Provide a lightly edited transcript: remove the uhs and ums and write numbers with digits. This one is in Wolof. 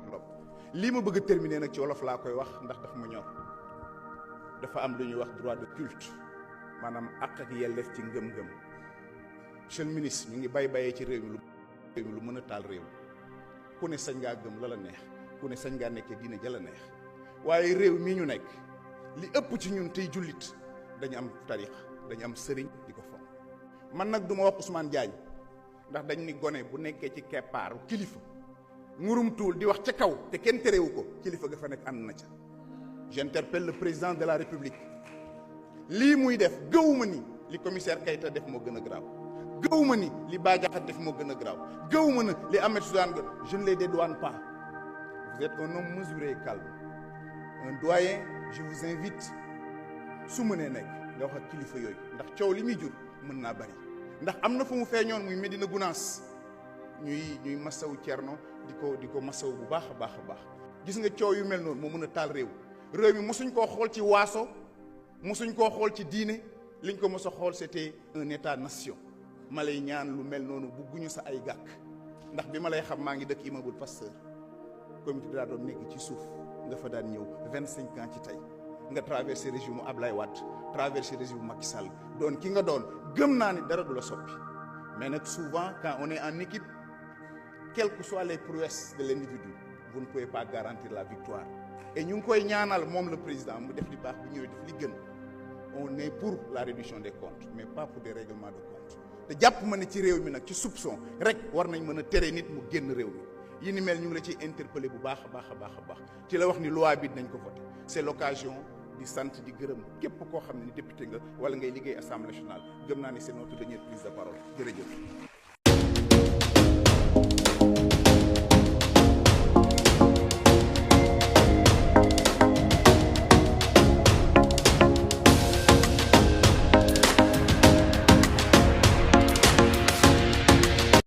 droits de l'homme lii ma bëgg a terminer nag ci wolof laa koy wax ndax daf ma ñor dafa am lu ñuy wax droit de culte maanaam àq ak yelleef ci ngëm-ngëm. monsieur le ministre ñu ngi bayee ci réew mi lu mën a taal réew ku ne sañ ngaa gëm la la neex ku ne sañ ngaa nekkee diine ja la neex waaye réew mii ñu nekk li ëpp ci ñun tey jullit dañu am tariix dañu am sëriñ di ko fonk man nag du ma wax Ousmane Diagne ndax dañ ni gone bu nekkee ci keppaaru kilifa ngurum tuul di wax ca kaw te kenn terewu ko kilifa ga fa nekk ànd na ca j'interpelle le président de la république lii muy def gëwuma ni li commissaire Keïta def moo gën a grave gëwuma ni li Bah Diakhaté def moo gën a grave gëwuma na li Ahmed Suzanne je ne les dédouane pas vous êtes un homme mesuré et calme un doyen je vous invite su mënee nekk nga wax ak kilifa yooyu ndax coow li muy jur mën naa bari ndax am na fu mu feeñoon muy Médina Gounass ñuy masawu Thierno di ko masawu bu baax a baax a baax gis nga coow yu mel noonu moo mën a taal réew mi mosuñ koo xool ci waaso mosuñ koo xool ci diine liñ ko mos a xool c'était un état nation ma lay ñaan lu mel noonu bugguñu sa ay gàkk ndax bi ma lay xam maa ngi dëkk immeuble Pasteur comité daa doon nekk ci suuf nga fa daan ñëw 25 ans ci tey nga traversé régime Ablaye Wade traversé régime Macky Sall doon ki nga doon gëm naa ni dara du la soppi mais nag souvent quand on est en équipe quelles que soient les prouesses de l'individu vous ne pouvez pas garantir la victoire et ñu ngi koy ñaanal moom le président mu def li baax bu ñëwee def li gën on est pour la réduction des comptes mais pas pour des règlements de compte te jàpp ma ne ci réew mi nag ci soupçon rek war nañ mën a tere nit mu génn réew mi yi ni mel ñu ngi la ciy interpeller bu baax a baax a baax a baax ci la wax ni loi bi dinañ ko voté c'est l'occasion di sant di gërëm képp koo xam ne ni député nga wala ngay liggéey assemblée nationale gëm naa ni c'est notre dernière prise de parole jërëjëf